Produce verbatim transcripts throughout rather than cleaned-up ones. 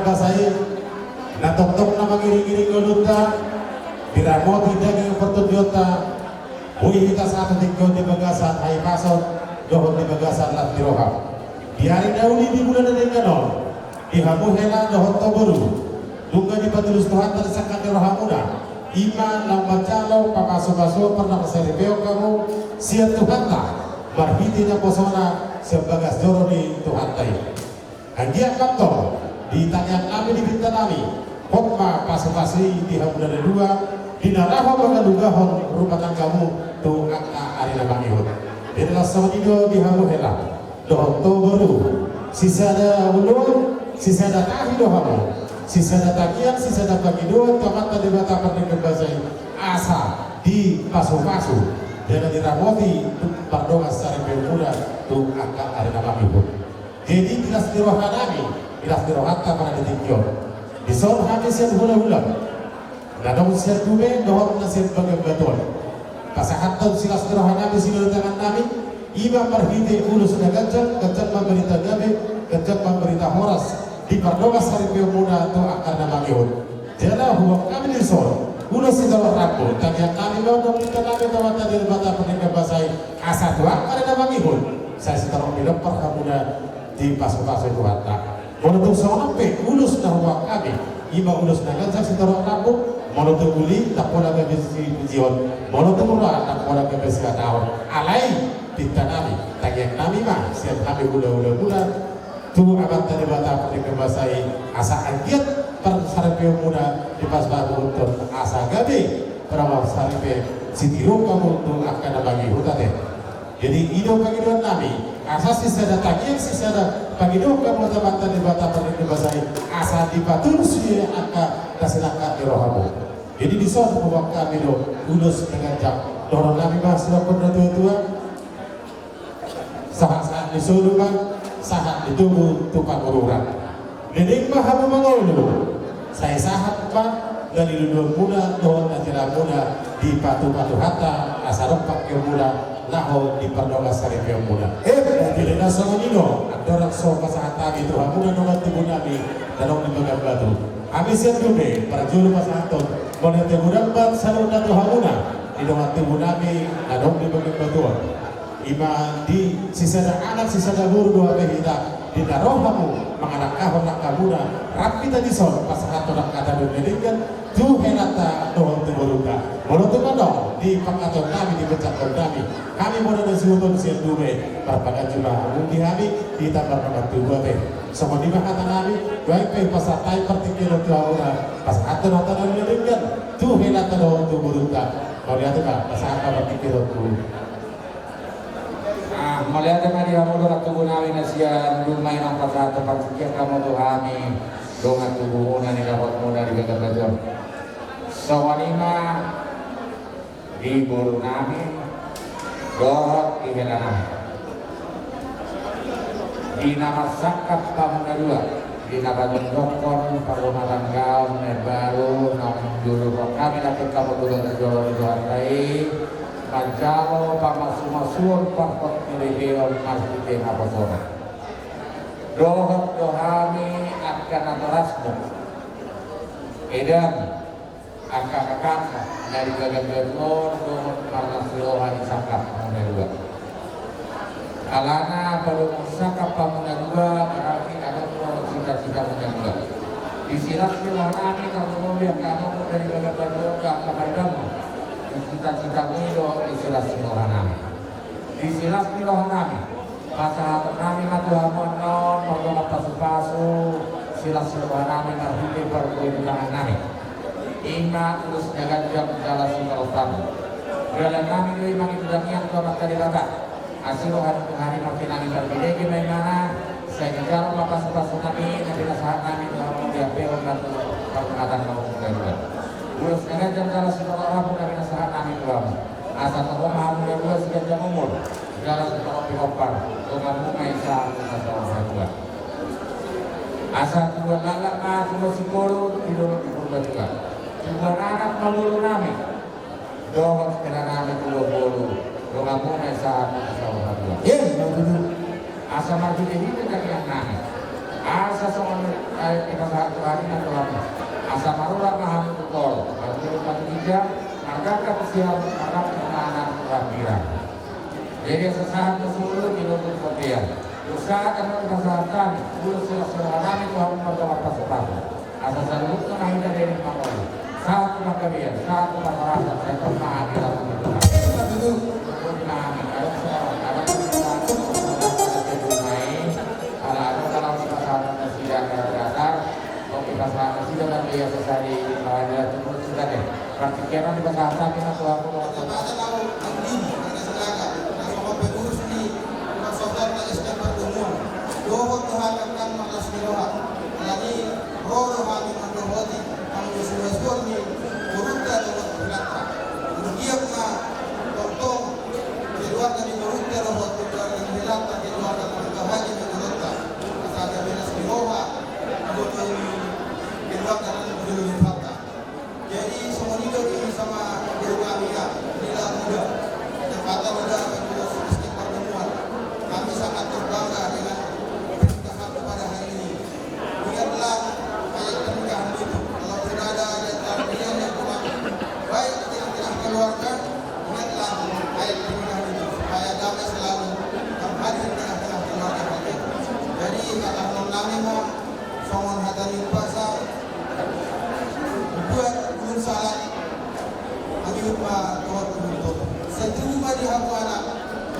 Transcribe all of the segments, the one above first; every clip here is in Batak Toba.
Basa i, na tongtong na mangiringiring ngolunta, diramoti daging partondionta, boi hita sahat tu tingki on di bagasan hahipason dohot di bagasan las ni roha. Di ari na uli di bulan na denggan on, di hamu hela dohot ho boru, nunga dipatulus Tuhanta di sangkap ni rohamuna, i ma na manjalo pamasumasuon pardongansaripeon hamu sian Tuhanta, marhite naposona sian bagas joro ni Tuhanta i. Anggiat ma antong ditangiang hami di pinta nami, hot ma pasupasu i di hamuna na dua, di na laho mangalugahon rumah tanggamu tu angka ari na mangihut. Jadi laos songon i do di hamu hela dohot ho boru, sisada uluan, sisada tahi do hamu, sisada tangiang, sisada pangidoan tu Amanta Debata Pardenggan Basa i, asa dipasupasu jala diramoti pardongansaripeonmuna tu angka ari na mangihut. Jadi di las ni roha nami, di las ni rohanta ma na di tingki on, dison hami sian hulahulam, na adong sian Duma dohot na sian Bagan Batu on, pasahathon silas ni roha nami, sidaotan tangan nami, i ma marhite ulos na ganjang, ganjang ma barita gabe, ganjang ma barita horas di pardongansaripeonmuna tu angka ari na mangihut. Jala huboan hami dison ulos sitorop rambu, tangiang hami ma dohot pinta nami tu Amanta Debata Pardenggan Basa i, asa tu angka ari na mangihut sai sitorop pinompar hamuna dipasupasu Tuhanta. Molo tung songon on pe ulos na huboan hami, i ma ulos na ganjang sitorop rambu, molo tung uli ndang pola gabe sipujihon, molo tung roa ndang pola gabe sihataon. Alai pinta nami, tangiang nami ma sian hami hulahulamuna tu Amanta Debata Pardenggan Basa i, asa anggiat pardongansaripeonmuna dipasupasu Tuhanta, asa gabe pardongansaripe sitiruon hamu tu angka na mangihut, ate. Jadi i do pangidoan nami, asa sisada tangiang, sisada pangidoan hamu tu Amanta Debata Pardenggan Basa i, asa dipatulus i angka na sinangkap ni rohamu. Jadi dison huboan hami do ulos na ganjang, dohonon nami ma sidohonon ni natuatua: Sahatsahat ni solu ma, sahat ni tubu tu pangururan. Leleng ma hamu mangolu, sai sahat ma na niluluanmuna dohot na jalamuna dipatupa Tuhanta, asa rap pangkeonmuna laho di pardongansaripeonmuna. Eh, jadi na songon i do andorang so pasahat hami tu hamu na dongan tubu nami na adong di Bagan Batu. Hami sian Duma parjolo pasahathon mauliate godang ma saluhutna tu hamuna di dongan tubu nami na adong di Bagan Batu on. I ma di sisada anak sisada boru do hape hita, di na ro hamu mangalangkahon langkamuna, rap hita dison pasahathon angka hata na denggan tu helanta dohot tu borunta. Molo tung adong di pangkataion nami, di pangkataion nami, hami molo na sihuton sian Duma, marpaganju ma hamu di hami, hita marnongan tubu ate. Songon i ma hata nami, nuaeng pe pasahat hami partingkian on tu hamuna, pasahathon hata na denggan tu helanta dohot tu borunta. Mauliate ma, pasahat ma partingkian on tu Ah, mauliate ma di hamu dongan tubu nami na sian Duma, i ma pasahat partingkian hamu tu hami dongan tubumuna na nidapotmuna di Bagan Batu on. Songon i ma di boru nami dohot di hela nami. Di na marsangkap hamu na dua, di na pajongjongkon parrumatanggaon na imbaru, naung diudukhon hami na pingkapotoban tu jolo ni Tuhanta i, manjalo pamasumasuon parhot ni robeon marhite naposona. Dohot do hami angka natorasmu, edam, angka kakakmu na di Bagan Batu on, dohot marlas ni roha di sangkapmu na dua. Alana molo dung sangkap hamu na dua, berarti adong do cita-citamu na dua. Di silas ni roha nami, tarlumobi angka anakmu na di Bagan Batu on, angka paidammu. Di cita-citamu i do di silas ni roha nami. Di silas ni roha nami, pasahaton nami ma tu hamu annon mardongan pasupasu, silas ni roha nami marhite parbuei ni tangan nami. I ma ulos na ganjang jala sitorop rambu. Dalan nami do i mangido tangiang tu Amanta Debata. Asi roha ni Tuhan i ma pinangi parbinege ma imana, sai dijalo ma pasupasu nami na pinasahat nami tu hamu, diampe on ma tu parjamatan hamu na dua. Ulos na ganjang jala sitorop rambu na pinasahat nami tu hamu. Asa torop ma hamu na dua siganjang umur jala sitorop pinompar, donganmu ma i sahat tu na saur matua. Asa tubuan laklak ma tubuan singkoru di dolok ni Purbatua. Tubuan anak ma boru nami dohot hela nami, tubuan boru, donganmu ma i sahat tu na saur matua. Asa marhitehite tangiang nami, asa songon Dipasahat Tuhan i ma tu hami. Asa marula ma hami tu toru, marhite pangkija, marganggan siamun, marganggan panganan, marhambirang. Jadi asa sahat tu solu, di lomo tu bontean. Usaha kami dipasahat hami, ulos silas ni roha nami tu hami pardongan pasupasu. Asa saluhutna ma hita denggan mangolu. Sahat tu panggabean, sahat tu parhorasan, sai tong ma hami laho tu Tuhan. Betul. Betul ma hami, adong sa-, adong sa-, ala adong dalam pasaran nasida na datar, oke, pasaran nasida na biasa sari, ala dia turun sudah deh. Partingkian on dipasahat hami ma tu hamu. Mata nau anggi, angga sinaga, na songon pengurus ni Parsaoran na S K M Pardomuan. Dohot do hami angka na las ni roha. Alani ro do hami mandohoti, anggo suan-suan ni borunta dohot helanta. Manggiat ma tongtong keluarga ni borunta dohot keluarga ni helanta, keluarga na marbahagia ni borunta. Asa gabe las ni roha, anggo keluarga na marbahagia ni borunta. Jadi songon i do di sama guru kami ya, di Labuda. Tempatan udah pengurus S K M Pardomuan. Kami sangat berbangga dengan pernikahan pada hari ini. Ingatlah ayat pernikahan itu. Kalau sudah ada ayat pernikahan yang kurang baik di tengah-tengah keluarga, ingatlah ayat pernikahan itu supaya damai selalu hadir di tengah-tengah keluarga kalian. Jadi kata nami ma, songon hata ni umpasa, buat ulun salah, mangihut ma dohot ulun toto. Sai tubu ma di hamu anak,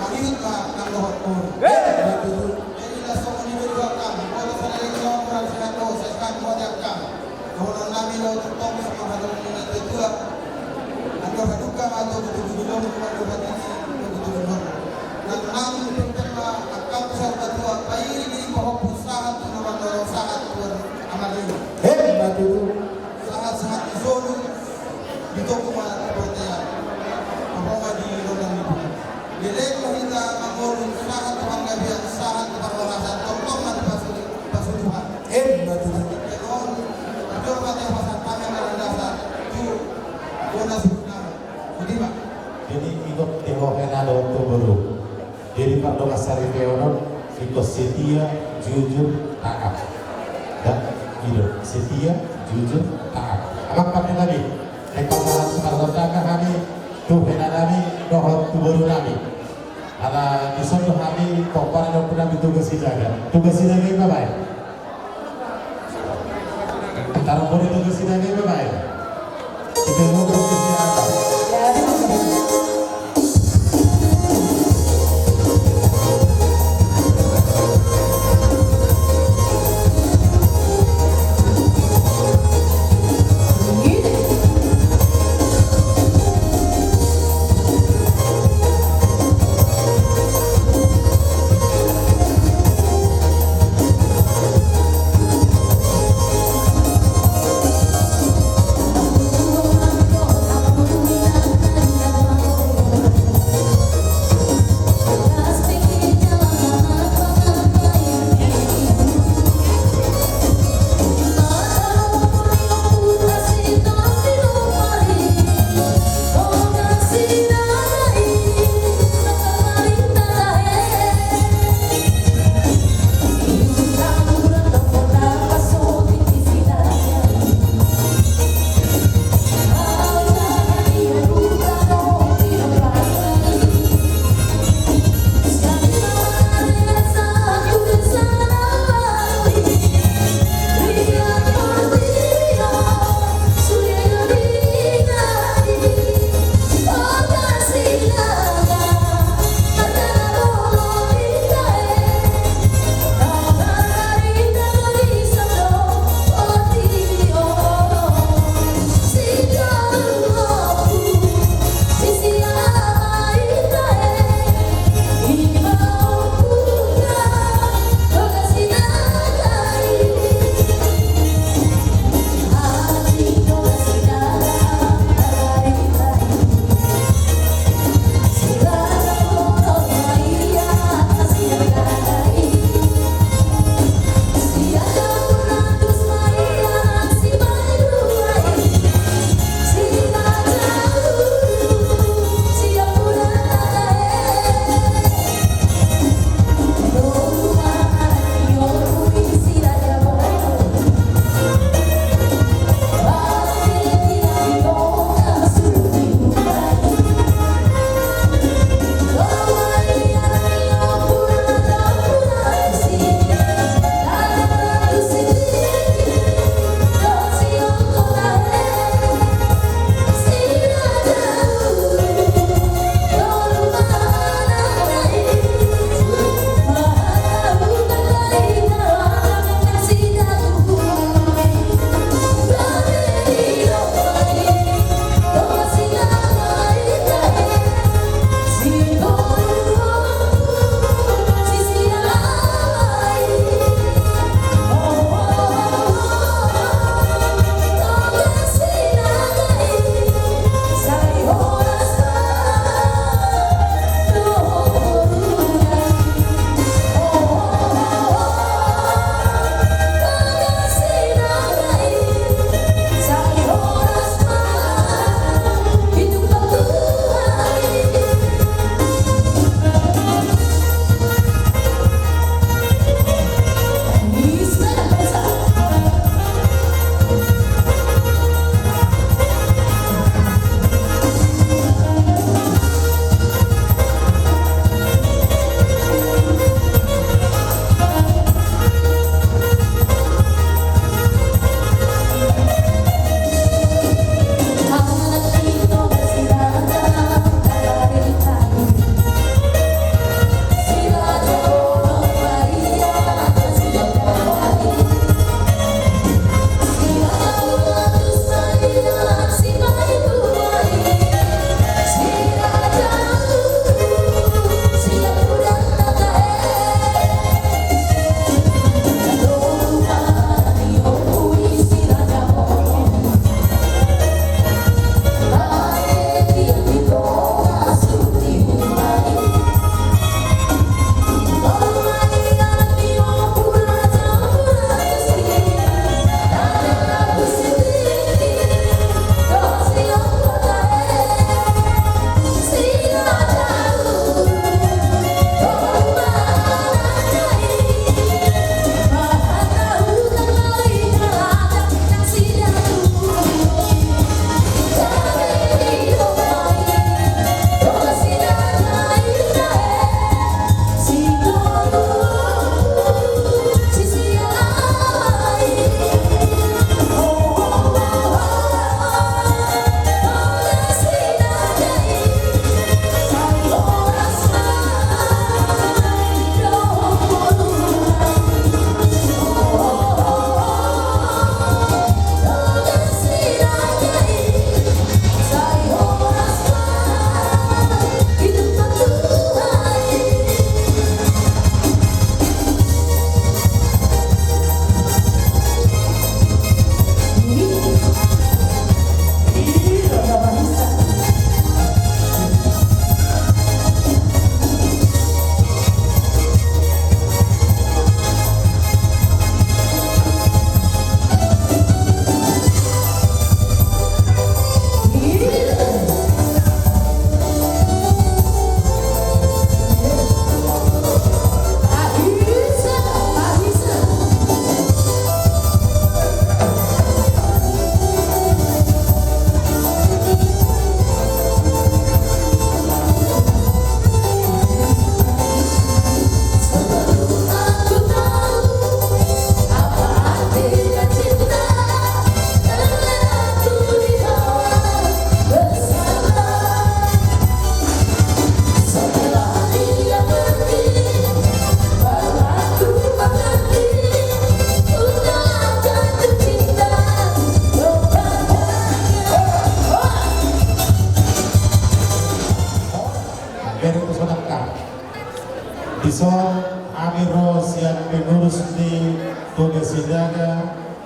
mangihut ma nang dohot boru. Jadi las songon i do di hamu, boru salah lagi nang kurang sehat do, sai sehat ma di hamu. Dohonon nami do tongtong songon hata ni na tua-tua. Andor haduka ma togu-togu di lomo, andor hatiti togu-togu di lomo. Nang nang pengpeng ma angka saur matua, pairing-iring pahompu sahat tu na mandorong sahat tu anak ini. Emma tutu. Sahat-sahat di solu, di togu ma di bontean. Apa ma di rondang di bunga. Leleng ma hita mangolu sahat tu panggabean, sahat tu parhorasan, tongtong ma di pasu-, pasu Tuhan. Emma tutu. Tingki on, adong ma hata pasahat hami na landasan tu bona suhut nami. Boti ma. Jadi, ingkon tu ho hela dohot tu boru. Jadi, pardongan saripeon on, ingkon setia, jujur, taat. Da, i do, setia, jujur, taat. Amang pande nami, ingkon pasahat parhordangan hami tu hela nami dohot tu boru nami. Ala dison do hami pomparan ni ompu nami Tugas Sidaga. Tugas Sidaga i ma baen. Taruhon i Tugas Sidaga i ma baen. Kita mau Tugas Sidaga.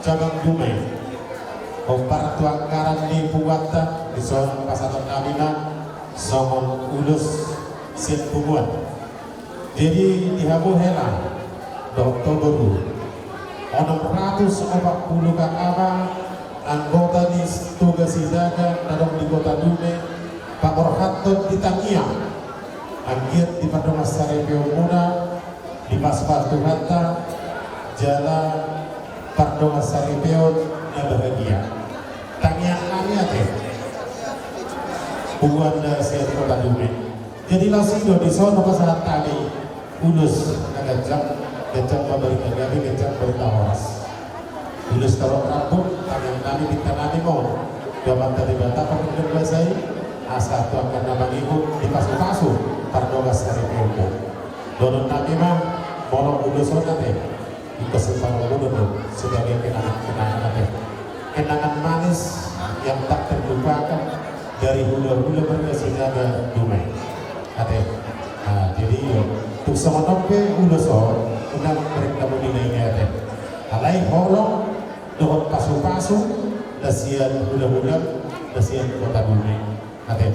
Cabang Dumai. Hombar tu anggaran ni punguanta, dison pasahatonnami ma songon ulos sian punguan. Jadi di hamu hela dohot boru, onom ratus opat pulu ka ama anggota ni Toga Sinaga na adong di Kota Dumai, paborhathon di tangiang, anggiat di pardongan saripeonmuna dipasupasu Tuhanta jala pardongan saripeon na bahagia. Tangiangnami ate, punguan na sian Kota Dumai. Jadi laos i do dison pasahat hami ulos na ganjang, ganjang ma barita gabe, ganjang barita horas. Ulos torop rambu, tangiangnami, pintanami ma on tu Amanta Debata parpudi basa i, asa tu angka na mangihut dipasupasu pardongan saripeonmu. Dohononnami ma, molo ulos on ate, ingkon simparomunon do sebagai kenangan-kenangan ate. Kenangan manis yang tak terlupakan dari hula-hula marga Sinaga Dumai. Ate. Nah, jadi yo, tung songon on pe ulos on, unang brek hamu dinaini ate. Alai holong dohot pasupasu na sian hula-hula na sian Kota Dumai. Ate,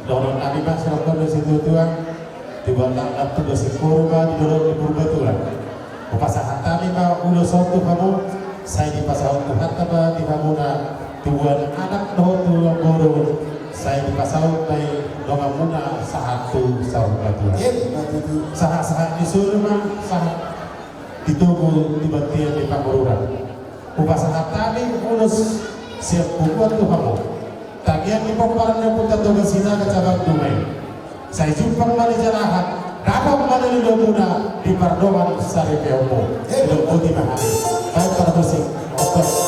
dohononnami ma, sidohonon ni situatua, di batang na tugas i Purba, di dolok ni Purba Tua. Hupasahat hami ma ulos on tu hamu, sai dipasaut Tuhanta ma di hamuna tubuan anak dohot tubuan boru, sai dipasaut ma i donganmuna sahat tu saur matua. Iya, betul. Sahat-sahat ni solu ma, sahat di togu, di bontean, di pangururan. Hupasahat hami ulos sian punguan tu hamu. Tangiang ni pomparan ni Ompunta Toga Sinaga cabang Dumai. Sai jumpang ma na jalahan, dapot ma na nilomuna di pardongan saripeonmu. Sidok boti ma hami. Baik, parmusik. Oke.